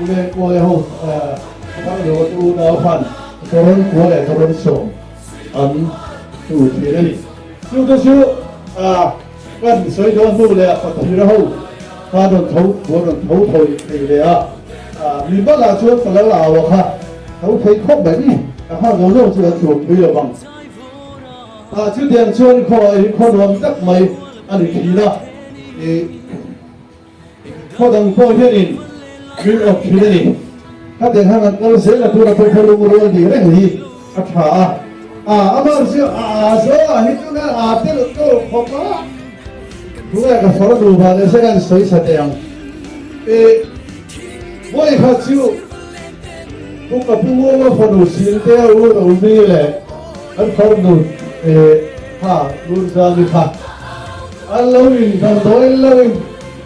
Ule kuai ho thang lo te unau khan Toron kua leh Toron sawm an tu thin a ni. Chu te chu kan sawi dawn hnu leh Pathira ho khan rawn tho kua rawn tho tho thei leh a, mi bangah chuan ka lal au a kha tho thei khawp mai ni, ka nghak zo zo chu kan chhum pui lo vang. Chutiang chuan khaw hi khaw nuam tak mai a ni thin a. Khaw dang pawh hianin min awp thin a ni. Khatiang khan kan kal zel a tura pawh khaw lungrual ni reng hi a tha a. A amah chu a a zo a hi chu khan a telh tawh khawp a. Tunge ka far nupa leh se kan sawi sa teh ang. E vawi khat chu Pu ka pu Ngawma fanu Sinte a u Romi leh kan farnu e kha Lurjami kha An lo in damdawi lo in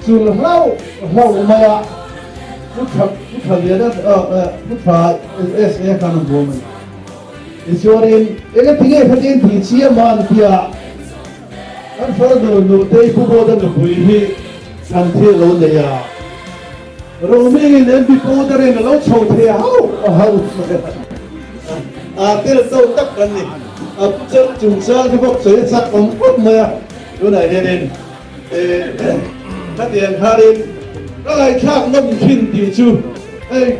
chul hlauh hlauh mai a, Pu Tha Pu Tha Liana Pu Tha SA khan an bawm a ni. Tichuanin engati nge khatin tih chiam a an ti a, kan farnu Nutei Pu Bawda nupui hi thlan thil lo nei a, Rohmingin MP Powder-in a lo chho thei hauh hauh mai a, a tel to tak kan ni. A chal chungchang te bawk sawi a chak awm khawp mai a, tunah hianin khatiang khanin ka ngaihthlak nawm thin tih chu hei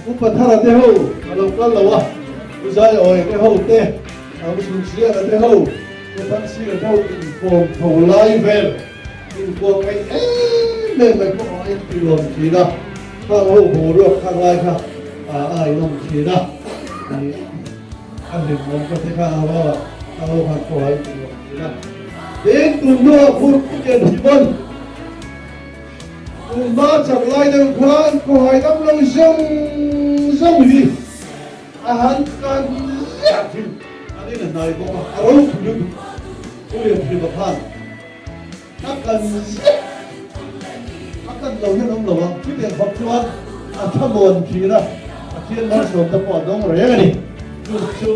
Upa Thara te ho a lo kal lo a, U Zaiawi te ho te, U Chhungsiana te ho, U Thansira te ho inkawm tho lai vel. Inkuah ngaih em em mai pawh a inti nuam thin a, khang ho boruak khang lai kha a inawm thin a, a hlimawm ka ti kha a rual a, khang ho khan pawh a inti nuam thin a. Tin, tun hnuah phur Pu Tian Hlimon, tun hma chak lai deuh khan khawhai dam lo zawng zawng hi a han kan ziah thin, an in a hnai bawk a, a ropui lutuk Pu Lian Hlima khan. A kan zet a kan lo hian awm lo a, chutiang khawp chuan a thlamuan thin a, Pathian malsawm te pawh a dawng reng a ni. Chu chu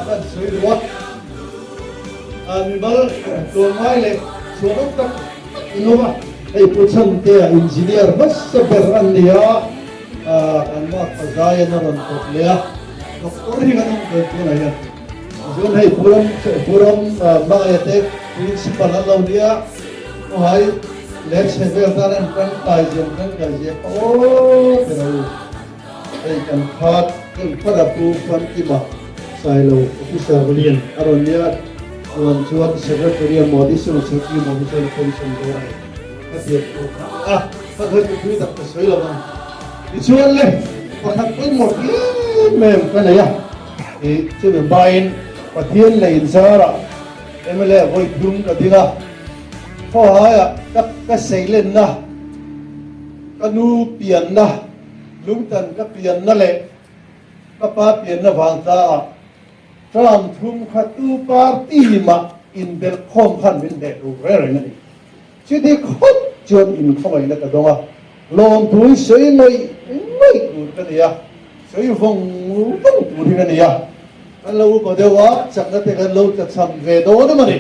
kan sawi duh a, mimal tlawmngai leh chhuanawm tak tak in awm a, hei Pu Chhantea engineer hmasa ber an ni a, kan mark pazaiin a rawn kawt leh a, doctor hi kan awm tawh tunah hian. Chuan hei Puram Puram Hmangaih te Principal an lo nia, khawhai leh chhe vel tan an tangkai ziam tangkai ziam kha aw ti lo u. Hei kan khat deuh phat a Pu Famkima Sailo Officer lian a rawn nia, chuan chuan Secretary a maw Additional Secretary maw hi chuan pension dawn a ni. Ka tiat tur kha a ka khawi chu tui tak ka sawi lo ang. Tichuan le pakhat pawimawh em em ka nei a. I chumi hmain Pathian leh inzarah mla vawi thum ka ding a, khawhaiah ka ka seilenna, ka nu pianna, lungtan ka pianna leh ka pa pianna vang tlaah term thum kha tu party mah inbelh khawm khan min hneh tur reng reng a ni. Chuti khawp chuan inkhawngaihna ka dawng a, lawmthu sawi ngawih ngawih tur ka ni a, sawi vawng vawng tur hi ka ni a. Kan lo upa deuh a, chakna te kan lo tlachham ve dawn em a ni.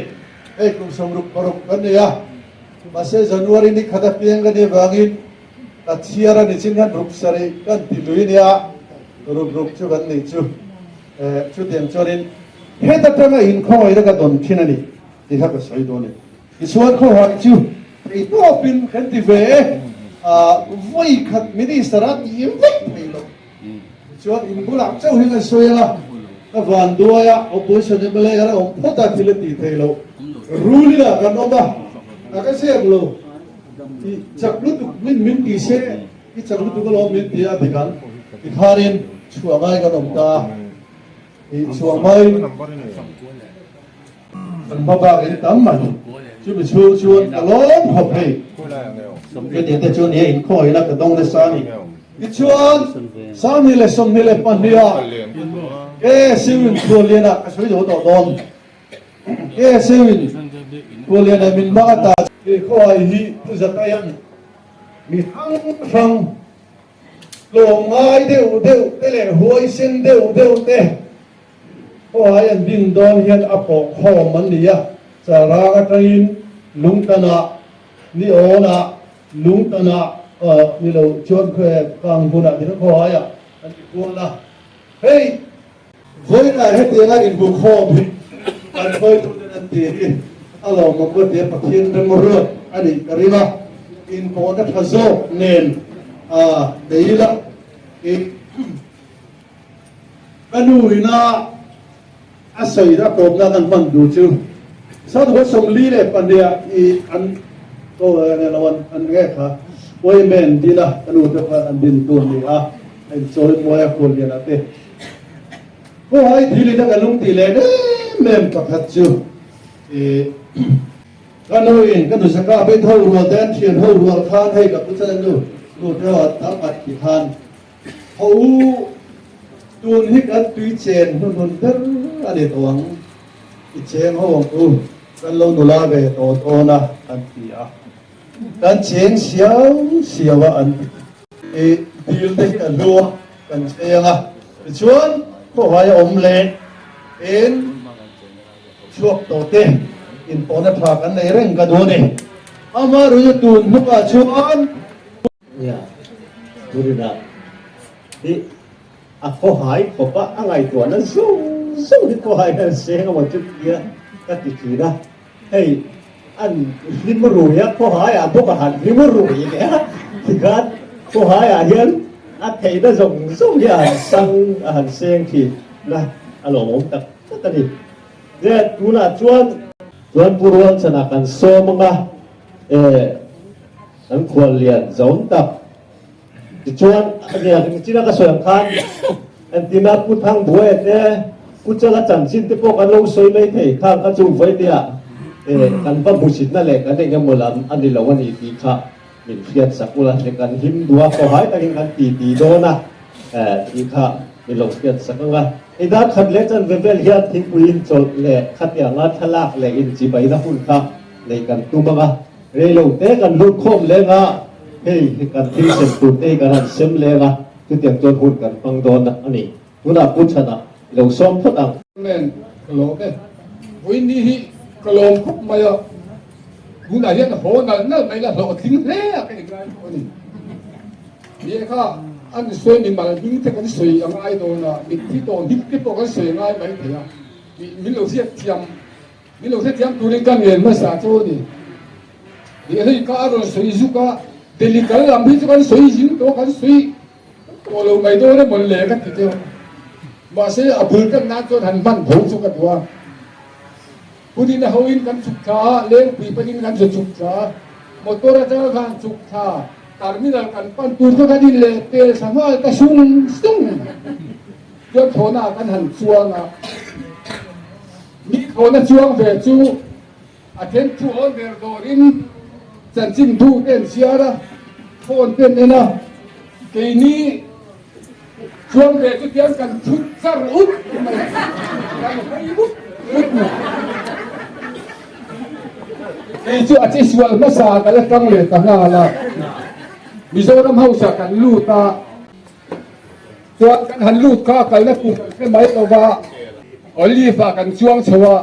Hei kum 66 kan ni a, mahse January ni khat apiang ka nih avangin ka chhiar a ni chin khan ruk sarih kan ti lui nia, ruk ruk chu kan nih chu. Chutiang chuanin heta tanga inkhawngaihna ka dawn thin a ni tih kha ka sawi dawn a ni. Tichuan khawhai chu theitawpin kan ti ve e, vawi khat minister a ti vek thei lo. Tichuan in bulah chauh hi kan sawi ang a, ka van duai a, opposition mla a la awm phawt a thil a ti thei lo. Ruling ah kan awm a, a ka zep lo, i chak lutuk min min ti se, i chak lutuk alawm min ti a dik ang. Tikhanin chhuah ngai kan awm ta a, i chhuah hmain. Kan hmabak in tam mai. Chumi chhung chuan ka lawm khawp hei. Hetiang te chuan nia inkhawih la ka dawng nasa a ni. Tichuan, 2022 ah KSU in Khuallianah ka sawi zo tawh dawn. KSU in Khuallianah min hmang ata. He khawhai hi Pu Zataia'n mi hrang hrang tlawmngai deuh deuh te leh huaisen deuh deuh te khawhai an din dawn hian a pawh khawm an ni a. Chalrang atangin Lungtanah, Niawnah, Lungtanah ni lo chuan kang hmunah ni lo khawhaiah an ti kual a. Hei vawiinah hetianga inbukhawm hi kan hruaituten an ti hi a lawmawm ka tia Pathian remruat a nih ka ring a, inpawhna tha zawk nen nei ila i ka nu ina A sawi a tawpna kan hman duh chu Sadhu 42 i an lo an nge kha Women din a ka nu te khan an din tur ni a a in chawi muai a khawl lian ah te Khaw hai thil in a ka lung tih leh em em pakhat chu i ka nu in ka nu zaka beit ho rual te an thian ho rual khan hei ka pu chan nu nu te ho an tam at ti khan Ho u, tun hi kan tui chen hnuhnun ber a ni tawh ang, i cheng ho ang u, kan lo nula ve tawh dawn a, an ti a. Kan cheng siau siau a an ti. I dil te hi a hlu a, kan cheng a. Tichuan, khawhai a awm leh in chhuak tawh te inpawhna tha kan nei reng ka duh a ni. Amaherawhchu tun hnuah chuan, Nia, Turina hi a khawhai khawp a, a ngaihtuahna zawng zawng hi khawhai hian seng emaw chu tia ka ti thin a, hei an hlim rui a, khawhai ah bawk a han hlim rui leh a, tikhan khawhai ah hian a theihna zawng zawng hi a han sang a han seng thin na a lawmawm tak tak a ni. Nia, tunah chuan chuan Pu Rualchana kan sawm ang a, eh. Kan khual lian zawm tak. Tichuan, nia china ka sawi ang khan entina Pu Thang Buaia te, Pu Chala chanchin te pawh kan lo sawi mai thei. Khang kha chu vawitea kan va hmuhsitna leh kan eng emaw lam a ni lo a ni tih kha min hriat sak ula, hre kan him duh a, khawhai takin kan ti ti dawn a tih kha min lo hriat sak ang a. Hei dar khat leh chanve vel hian thingpui inchawlh leh khatianga thlalak leh inchibaina hun kha nei kan tum ang a. Rei lo te kan lut khawm leng a, hei hi kan thil sem tur te hi kan han sem leng a, chutiang chuan hun kan hmang dawn a ni. Tunah Pu Chhana i lo sawm phawt ang. Amen, ka lawm e. Vawiin hi ka lawm khawp mai a, tunah hian haw nalh nalh mai la hlawhtling hle a ka ingai tawh a ni. Ni kha an sawi mimal hming te kan sawi a ngai dawn a, mitthi tawh hming te pawh kan sawi a ngai mai thei a, min lo hriat thiam Min lo hrethiam turin ka ngen hmasa chu a ni. Ni hei ka a rawn sawi zuk a, Delhi kal lam hi chu kan sawi zing tawh a, kan sawi tawh lo mai dawn emaw le ka ti deuh. Mahse a bul tan nan chuan han hman tho chu ka duh a. Pudina hoin kan chhuk thla a, Lengpui panin kan zu chhuk thla a, motor atanga khan chhuk thla, terminal kan pan tur kha kan in leh pel thla nghal ta sung sung. Chuan thlawhna ah kan han chuang a. Mi thlawhna chuang ve chu a then thu awn ber dawrin chanchin bu te an chhiar a, phone te an en a, keini chuang ve chu tiang kan thut char ut mai, kan hawi ut ut mai. Kei chu a che sual hmasa ka la tang leh ta nghal a, Mizoram House ah kan lut a. Chuan kan han lut kha kalna tur kan hre mai lo va, Olive ah kan chuang chho a,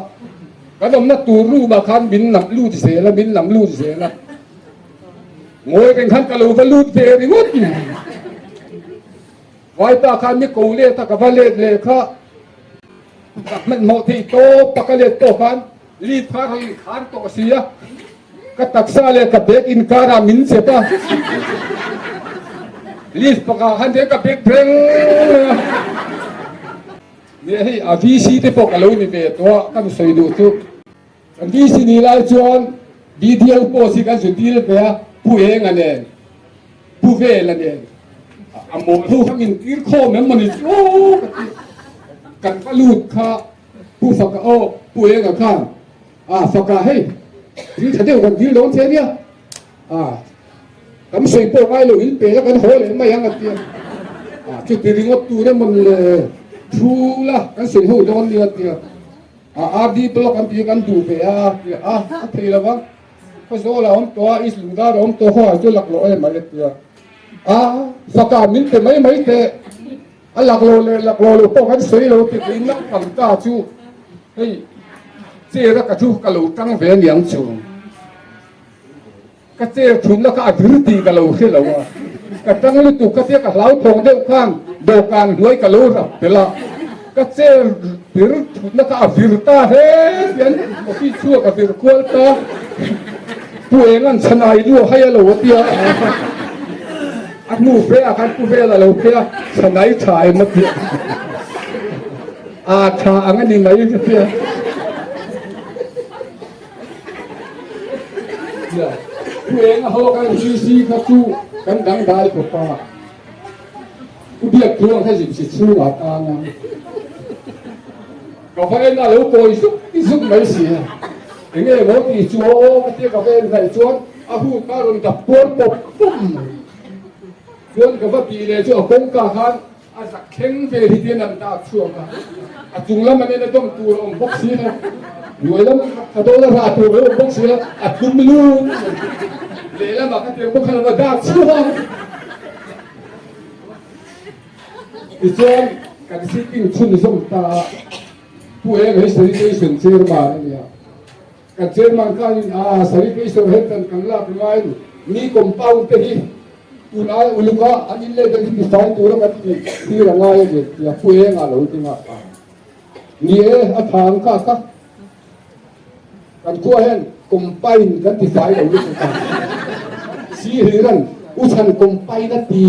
kan awmna tur room ah khan min lam lut zel a, min lam lut zel a, ngawi reng khan ka lo va lut ve ringawt mai. Vaipa khan mi ko let a, ka va let leh kha, ka hmanhmawh theih tawp a ka let tawh khan lift kha a rawn inkhar tawh si a. Ka taksa leh ka bag inkarah min chep a, lift pakah khan hian ka bag reng mai a. Nia hei a VC te pawh ka lo ni ve tawh a, ka sawi duh chu kan VC ni lai chuan BDO post hi kan zu dil ve a, Pu Enga nen, Pu Vela nen a mawl ho kha min tir khawm em mawni chu aw ka ti, kan va lut kha Pu Faka aw Pu Enga khan. A faka hei thil tha deuh kan dil dawn che nia. A kan sawi pawh ngai lo in pe la kan haw leh mai ang a tia. A chuti ringawt tur emaw le thu la kan sawi ho dawn nia a tia. A RD block an tih kan duh ve a a tia. A a thei lo va. Khawzawl a awm tawh a, East Lungdar a awm tawh ho ah chu laklawh em mai a tia. A faka min pe mai mai teh. A laklawh leh laklawh loh pawh kan sawi lo tih in naupang ta chu hei chair a ka thu ka lo tang ve aniang chu. Ka chair thutna kha a vir tih ka lo hre lo a, ka tang lutuk ka tia ka hlauthawng deuh khan dawhkan hnuai ka lo rap tel a, ka chair vir thutna kha a vir ta hle hian coffee chhuak a vir kual ta. Pu Engan Chhanai lu a hai a lo a tia. A hnu fe ah khan Pu Vela lo phei a, Chhanai tha em a tia. A tha ang a ni mai a tia. Pu Enga ho khan CC kha chu kan dangdai khawp a. Pu Biaktluang kha zipsi chhungah tan a. Ka va en a lo kawi zuk zuk mai si a, enge maw tih chu aw ka tia ka va en hnaih chuan a hun kha a rawn dap puar pawp pawp mai. Chuan ka va tih leh chu a kawngka khan a zak thleng vel hi tiin an dak chhuak a, a chung lam an en a dawm tur a awm bawk si lo, hnuai lam a dawn a rah tur a awm bawk si lo, a tlum lut mai. Lehlamah ka tiang bawk khan a va dak chhuak a. Tichuan, kan sitting chhunzawm ta a, Pu Eng hi Sanitation Chairman a ni a. Kan Chairman khanin a Sanitation head kan lak ngaiin mi compound te hi tun ai uluk a an inleh dan hi tifai tura kan tih tir a ngai a ni tia Pu Eng a lo ti nghak a. Ni e, a tha ang kha ka. Kan khua hian combine kan ti fai lo lutuk a, si hliran u chhan combine a ti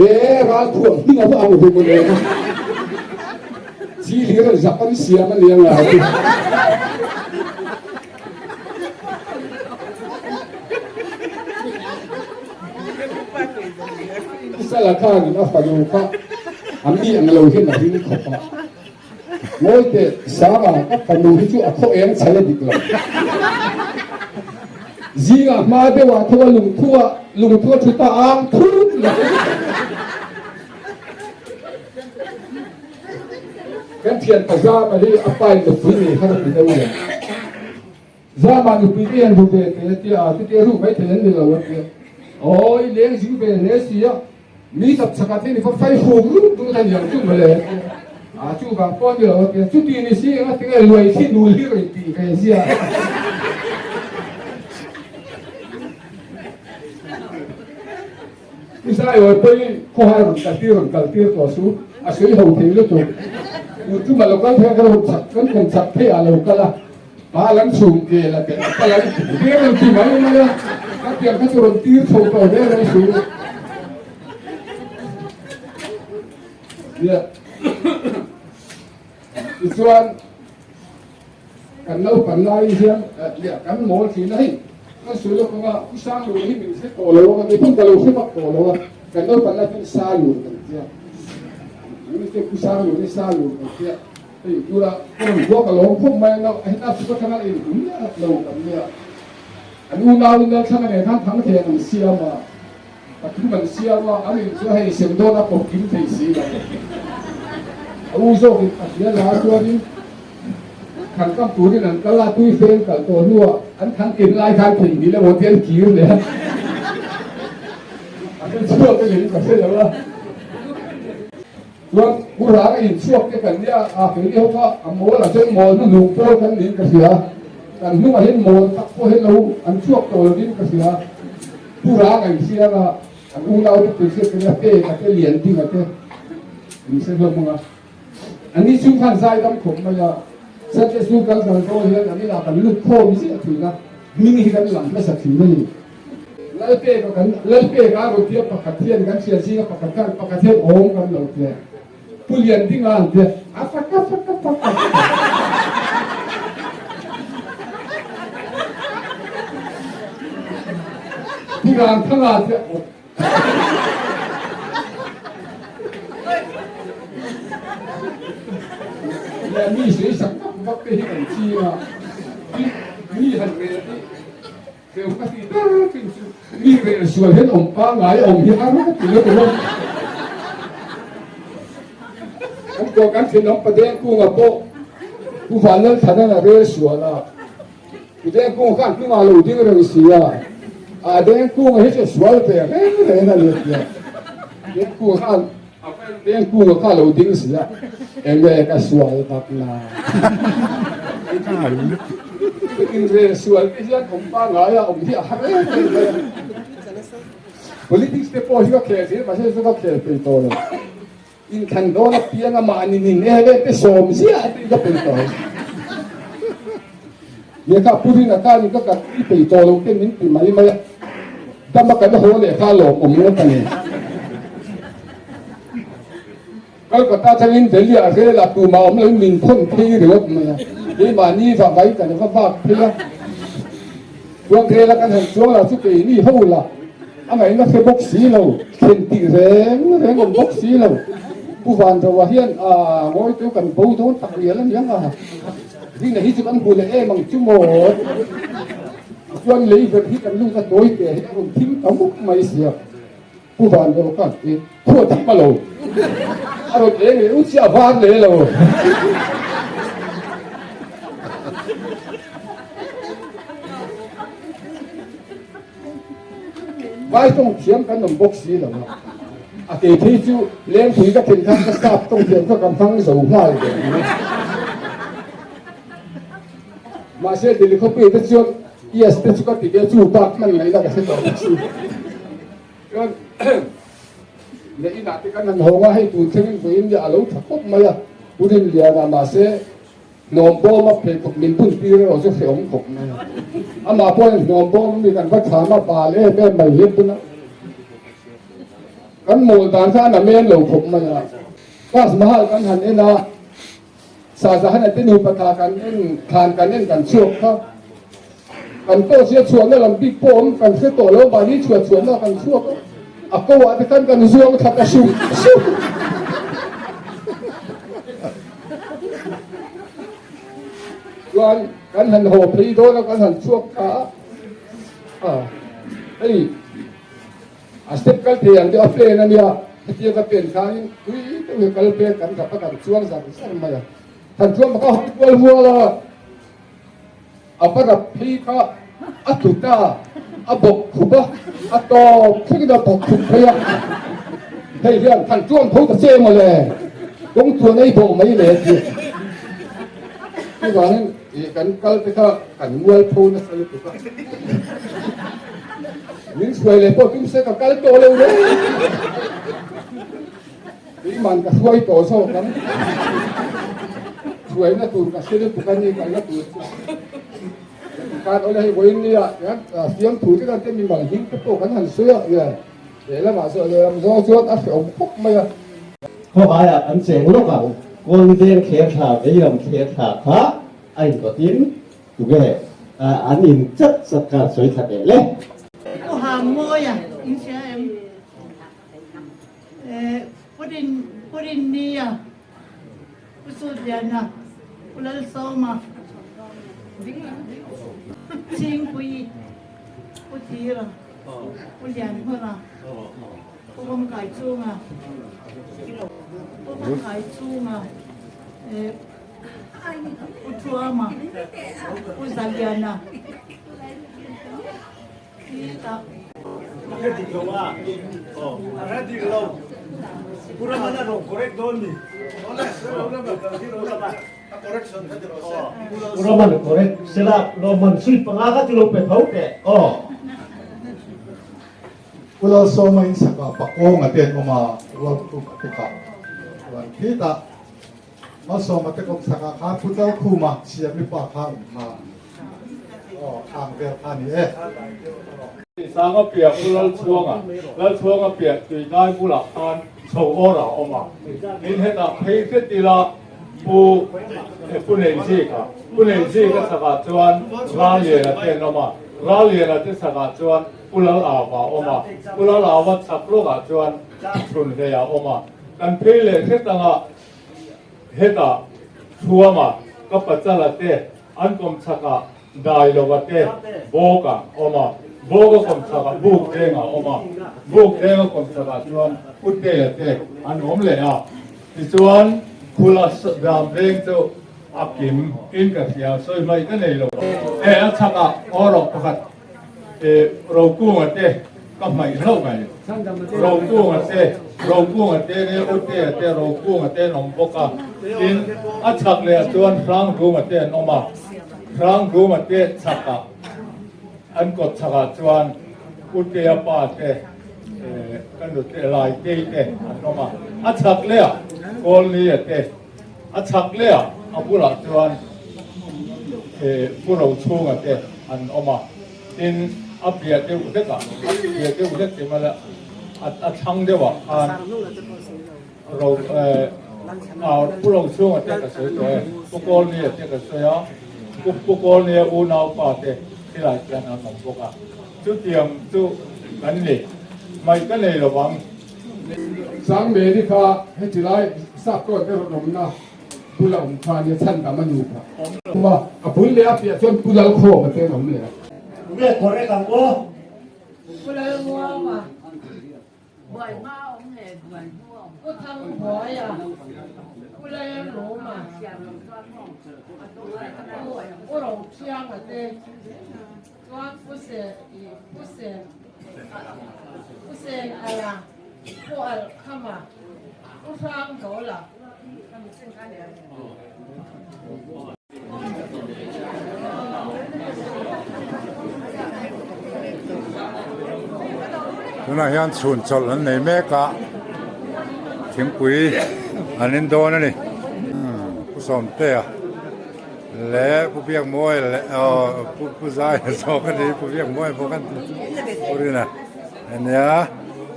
e ralthuam hming a va ang ve mawle a, si hliran zak an siam a nia ngai chu. Sala khanin a fanu kha a mi ang lo hian a ring khawp a. Ngawi teh, Sanga, ka fanu hi chu a khaw eng chhal a dik lo. Zingah hma deuhah tho a lungthu a, lungthu a thut a ang thut lo. Kan thianpa Zama hi a pa in nupui nei har a ti deuh lo. Zama nupui te hian ru ve thei a tia, chutia ru mai thei an ni lo a tia. Aw, i leng zing ve hle si a. Mi chak chakah te ni fa fai hruk ruk ruk a niang chu mawle a chu vang pawh a ni lo a tia chuti ni si eng a tinge luai khi nul hi rawn tih ve zia I zaiawi pawhin khawhai rawn kal tir rawn kal tir tawh su a sawi ho thei lutuk tun chu mah lo kal thei a kan rawn chak kan kawm chak phei ah lo kal a. Pa lam chhung ke la teh pa lam tir rawn ti mai mai a, ka piang kha chu rawn tir chho tawh hle mai su. Nia. Tichuan kan naupan lai hian nia kan mawl thin a hei kan sawi lawk anga u sang lur hi min hre tawh lo a kei pawn ka lo hre vak tawh lo a kan naupan lai pawn sa lur kan tia u sang lur hi sa lur kan tia. Hei tura ka rawn vuak a lawm khawp mai a, no a heta chhuk atanga in hmu miah lo kan nia. An unau in Lalthlang a nen khan thang thei an siam a, pathum an siam a, an in chu hei sem dawn a pawp kim thei si lo. A u zawk in a hria la chuanin thlan kam turin an kal a, tui feng kal tawh hnuah an thlan kim lai khan thei hnih emaw te an kir leh a, a hre chhuak a nih ka hre lo a. Chuan u Ranga in chhuak te kan nia a, keini ho kha a mawl a chuan mawl hnu lung pawl kan niin ka hria, kan hnungah hian mawl tak pawh hian lo an chhuak tawh lovin ka hria. Pu Ranga in hria anga an unau te pui hriat ka nia, Peka te Liandinga te min hre hlawm ang a. Anni chung khan zai dam khawp mai a, Sunday school kan kal dawn hian an inah kan lut khawm ziah thin a, hming hi kan lang hmasa thin a ni. Lalpeka kan Lalpeka a rawn tia pakhat hian kan hria zinga pakhat khan pakhat hian awm kan lo tia Pu Liandinga an tia a fak a fak a fak a Pu Rangthanga a tia aw Mi sawi sak vak. vak te hi kan ching a, tin mi han rel hi hreu ka ti ber thin chu mi rel sual hian awm pangngai awm hi har ka ti lutuk a. Kan tawh kan thinawm Padengkunga pawh Pu Vanlalthana'n a rel sual a. I Dengkunga khan hnungah lo ding reng si a, a Dengkunga hi chu sual ve reng reng a ni a ti a. Dengkunga khan a va en Dengkunga kha lo ding si a, enge ka sual vak na. Inrel sual te hian awm pangngai a awm hi a har em em mai a. Politics te pawh hi ka khel thin mahse chu ka khel thei tawh lo. Inthlan dawn apiang a mahni nin e leh te sawm ziah a tih ka peih tawh. Lehkha pu rin a khan ka kat i peih tawh lo te min ti mai mai a, dam a kan haw leh kha lawmawm ngawt a ni. Kolkata atangin Delhi ah rel ah tumah awm loin min thawn phei ringawt mai a, keimahni va vai kan va vak phei a. Chuan rel a kan han chuang lah chu keini ho lah a ngaihna hre bawk si lo, thlen tih reng reng awm bawk si lo. Pu Vanroa hian aaa ngawi chu kan bo dawn tak rial a niang a, Rina hi chu kan hmu leh em ang chu maw? Tichuan lei verh hi kan lut a tawi teh hi a rawn thim ta mup mai sia. Pu Van Ro khan i khuah thim a lo. A rawn eng leh ut chiah a var leh lo. Vai tawng thiam kan awm bawk si lo a. A kei phei chu lengpui ka thlen khan ka sap tawng thiam kha ka hmang zo nghal ve ang. Mahse Delhi khawpui te chuan yes te chu ka ti ve chu bak hman ngaihna ka hre tawh bawk si. Chuan leh inah te kan han hawng a, hei tun thlengin vawiin nia a lo tha khawp mai a, Pu Rinliana mahse hnawm bawm a pheikhawk min bun tir erawh chu hrehawm khawp mai a. Amah pawhin hnawm bawm mi kan va chham a, bal em em mai hi a bun a. Kan mawl dan kha a na men lo khawp mai a. Taj Mahal kan han en a. Shahjahan-a te nupa thla kan en, thlan kan en kan chhuak kha. Kan tawh sia chhuahna lam bik pawh awm kan hre tawh lo, mahni chhuah chhuahna kan chhuak a, a ko ah te khan kan zuang thla ta sup sup. Chuan kan han haw phei dawn a, kan han chhuak thla a, hei A step kal thei ang deuh a pen a nia, hetia ka pen khanin tui deuh hi kal pen kan rap a kan chuang zar zar mai a. Kan chuang bawk a hawi kual hual a, a va rap phei kha a tlu ta, a bawk khup a, a tawp thlengin a bawk khup phei a. Hei hian kan chuang tho ta che mawle, kawng chuan ei bawh mai le ti. Chuvangin Ih kan kal te kha kan mual pho nasa lutuk a, min hruai leh pawh tum se ka kal tawh lo reng, keiman ka hruai tawh zawk ang, hruaina tur ka hre lutuk a ni kalna tur chu khan awle hei vawiin nia fiamthu te kan te mimal hming te pawh kan han sawi a, lehlamah chuan lehlam zawng chuan a hrehawm khawp mai a. Khawhaiah kan cheng lawk ang, Kawl veng thler thla veilam thler thla kha a inkawtin tunge an in chat chat khan sawi thla teh le. Pu Hamawia in hria em? Pu Rin Pu Rinnia, Pu Sutliana, Pu Lalsawma, Chhingpuii, Pu Thira, Pu Lianhmara. Pu Vawmkai chunga Pu Vawmkai chunga Pu Thuama Pu Zaliana Tita A dik lo a, a dik lo. Pu Ramana rawn correct dawn ni. Pu Raman correct sela lawmman sui panga kha chu lo pe tho teh aw. Pu Lalsawma in sakah Pakawnga te an awm a, Rualkhuma te kha chuan khitah Malsawma te kawm sakah khan Pu Lalkhuma Siami pa kha a awm kha aw khang vel kha a ni e. Sanga piah Pu Lalchhuanga, Lalchhuanga piah Tuidai bulah khan chho awr a awm a, tin hetah phei hret ila Pu Pu Neizika, Pu Neizika sakah chuan Ralliana te an awm a, Ralliana te sakah chuan Pu Lal Ava a awm a, Pu Lal Ava chhak lawkah chuan Chhunhlei a awm a, kan phei leh hret anga hetah Thuama. Ka Pachala te an kawmchhakah Dailova te Bawka awm a, Bawka kawmchhakah Bukdenga awm a, Bukdenga kawmchhakah chuan Utea te an awm leh a. Tichuan Khula Dam veng chu a kim in ka hria, sawi hmaih ka nei lo. E a chhakah aw rawh pakhat e Rokunga te ka hmaih hlauh mai. Rokunga te, Rokunga te nge Utea te Rokunga te an awm bawk a. Tin, a chhak leh ah chuan Hrangruma te an awm a. Hrangruma te chhakah an kawt chhakah chuan Utea pa te ka nute Laitei te an awm a. A chhak leh ah Kawlnia te. A chhak leh ah a bulah chuan Pu Rochhunga te an awm a, tin a piah deuh hlek ah, a piah deuh hlek ti mala a thlang deuh ah khan Ro Pu Rochhunga te ka sawi tawh e, Pu Kawlnia te ka sawi a, Pu Kawlnia unaupa te khilai khian an awm bawk a, chutiang chu kan ni, hmaih ka nei lovang. Sangmeri kha heti lai sap tawn te rawn awmna bula awm kha ania chhan dam a nu kha. Awm a, a bul leh a piah chuan Pu Lalkhawma te an awm leh a. Tunge correct ang aw? Pu Lalmuama buai hma a awm leh buai hnu a awm. Pu Thangbuaia, Pu Lalruma, Pu Rothianga te. Chuan Pu Sen i Pu Sen Pu Sen Ala Pu Alh Khama Pu Hrang Dawla Tunah hian chhun chawlh an nei mek a, thingpui an in dawn a ni. Pu Sawmtea. Le Pu Biakmawi leh aw Pu Pu Zaia zawk a ni Pu Biakmawi bawk an ti Pu Rina ania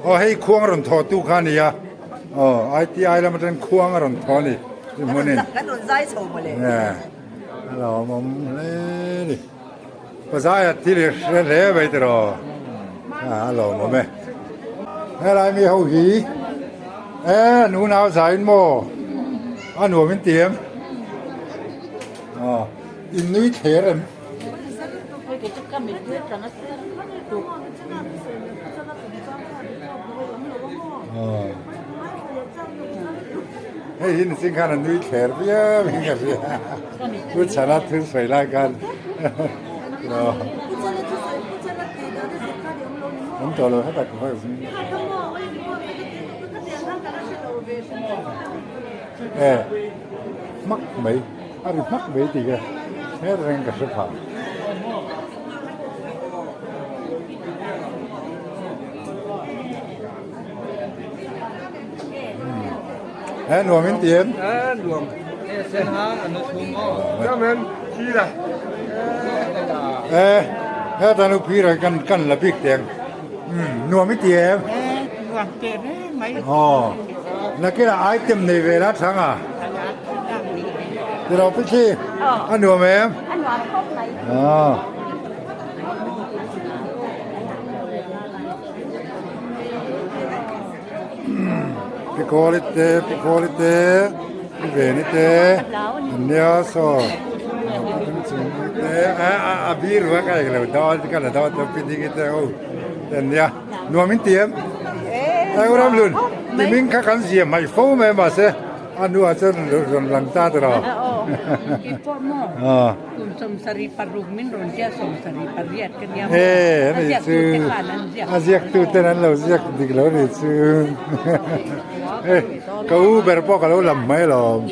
aw hei khuang rawn thawh tu kha a ni a aw ITI lam atang khuang a rawn thawh a ni ti hmunin kan rawn zai chho mawle a lo awm awm hle a ni Pa Zaia thil hi hre hle mai tiraw a lo awm awm e helai mi ho hi e nunau zaiin maw a nuam in ti em aw in nui thler em aw hei hi nichin khan a nui thler viau in ka hria pu chhana thil sawi lai khan aw awm tawh lo heta ka E hmak mai a ri hmak mai tih ka hre reng ka hre phah. E nuam in ti em? E nuam. E sen ha an chhung maw. Jamen phira. E he tanu phira kan kan la bik teng. Nuam i ti em? E nuam teh reng mai. Aw. Nakinah item nei ve la thang a. Tiraw Pichi? A nuam em? A nuam khawp mai. Aw. Pikawli te, Pikawli te, Piveni te, an nia saw te a bir ruak a englo dawn ka la dawn chuan picnic te ho te an nia nuam in ti em eng ram lun ti ming kha kan zia hmaih fo mai mahse a hnuah chuan rawn lang ta ta lo e ani chu a ziak tu ten an lo ziak dik lo ni chu ka u ber pawh ka lo lam mai alawm.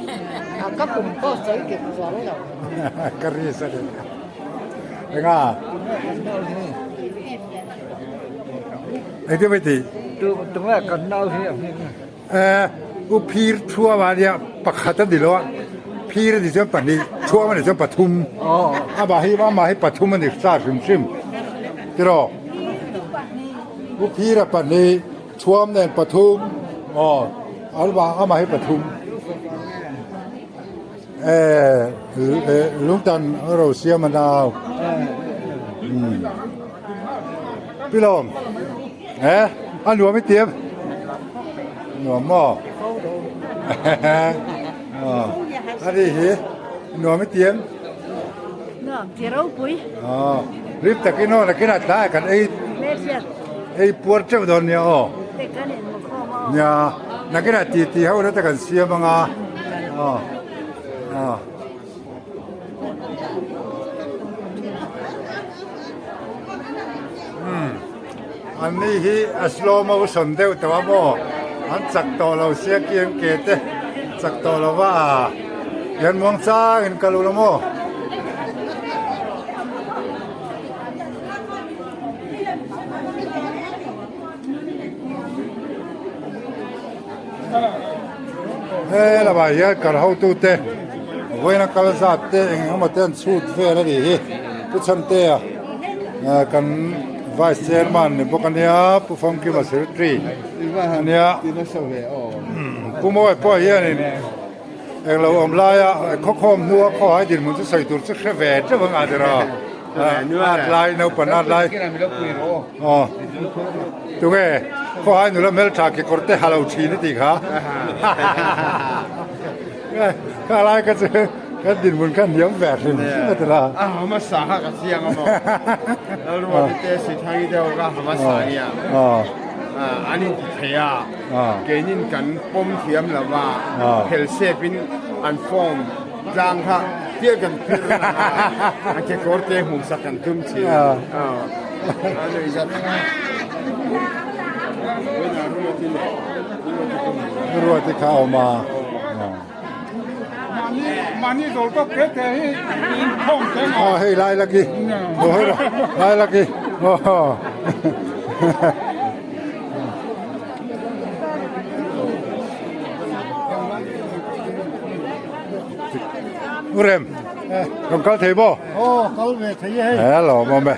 Ka kum pawh sawi kep chuang lo. Ka ri sa ni. Enga? Engtin mai tih? Tu tunge kan nau hi a hming? Eh, u phir thuam a nia pakhat a ni lo a, phir a ni chuan pahnih, thuam a ni chuan pathum. Amah hi amah hi pathum a ni sa hrim hrim. Tiraw? U phir a pahnih, thuam nen pathum, aw amah hi pathum. Eh, lungtan ro siam a nau. Pilawm. Eh, a nuam i tiam. Nuam maw? A ri hi. Nuam i ti em? Nuam ti ropui. Aw, rip takin aw nakinah tlaiah kan ei ei puar teuh dawn nia aw. Kan in mu khawm aw. Nia, nakinah ti ti ho na te kan siam anga. Aw, aw. Umm an ni hi a slow motion deuh tawh a maw an chak tawh lo sia kian ke te chak tawh lo va a hian muang chang in kal ula maw. He lamah hian kal hotute vawiina kal zat te eng eng emaw te an chhut vel a nih hi Pu Chhantea kan vice chairman ni bawk a nia Pu Famkima secretary a nia Pu Mawia pawh hianin englo awm laia khawkhawm hnua khawhai dinhmun chu sawi tur chu hre ve teuh ang a tiraw. At lai naupan at lai aw tunge khawhai nula hmeltha kekawr te ha lo thin i tih kha kha lai ka chu kan dinhmun kha hniam ve hrim hrim a tila a hmasa kha ka chiang a maw lalruati te sithangi deuh kha hmasa nia an inti thei a keinin kan pawm thiam lova phel sep in an form Tlang kha tia kan phir a kekawr te hmuh sak kan tum thin a nuih zat Ruati kha awm a. Mahni zawl tawk te te hi in khawm te maw. Aw hei lai laki. Lai laki. U Rem, rawn kal thei maw? Aw, kal ve thei e hei. He lo maw me.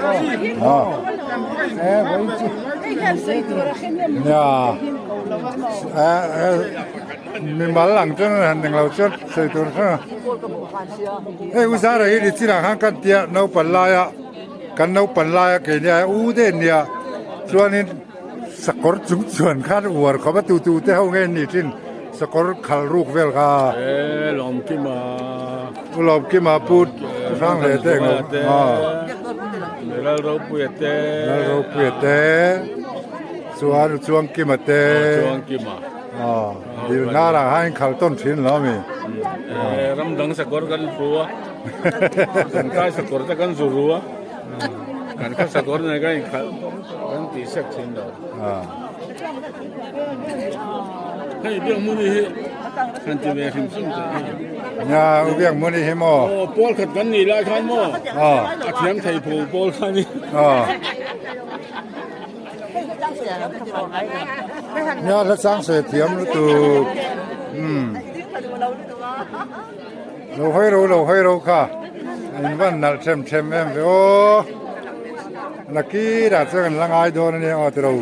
Aw. He vai chu. Nia. Mi mal ang chuan han ning lo chuan sawi tur hran a. Hei U Zara hi ni chinah khan kan tia naupan laia kan naupan laia keini a u te nia chuanin Sakawr chung chuan khan uar khawp a tu tu te ho nge ni thin sakawr khal ruk vel kha. E Lawmkima. Pu Lawmkima pu hrang hle te englo. Lal Ropuia te. Lal Ropuia te. Chuan Chuangkima te. Chuangkima. Dil hnar ah khan in khal tawn thin lo ami. E ram dang sakawr kan ru a. Kan kai sakawr te kan zu ru a. Kan kha sakawr nei kan inkhalh kan tih sek thin lo. Hei biak muni hi kan ti ve hrim hrim teh hei. Nia u biak muni hi maw. Aw pawl khat kan nih lai khan maw. A thiam thei pho pawl kha ni. Nia hla chang sawi thiam lutuk. Umm. Lo hawi ro lo hawi ro kha in van nalh them them em ve aw nakirah chuan kan la ngai dawn ania aw tiro.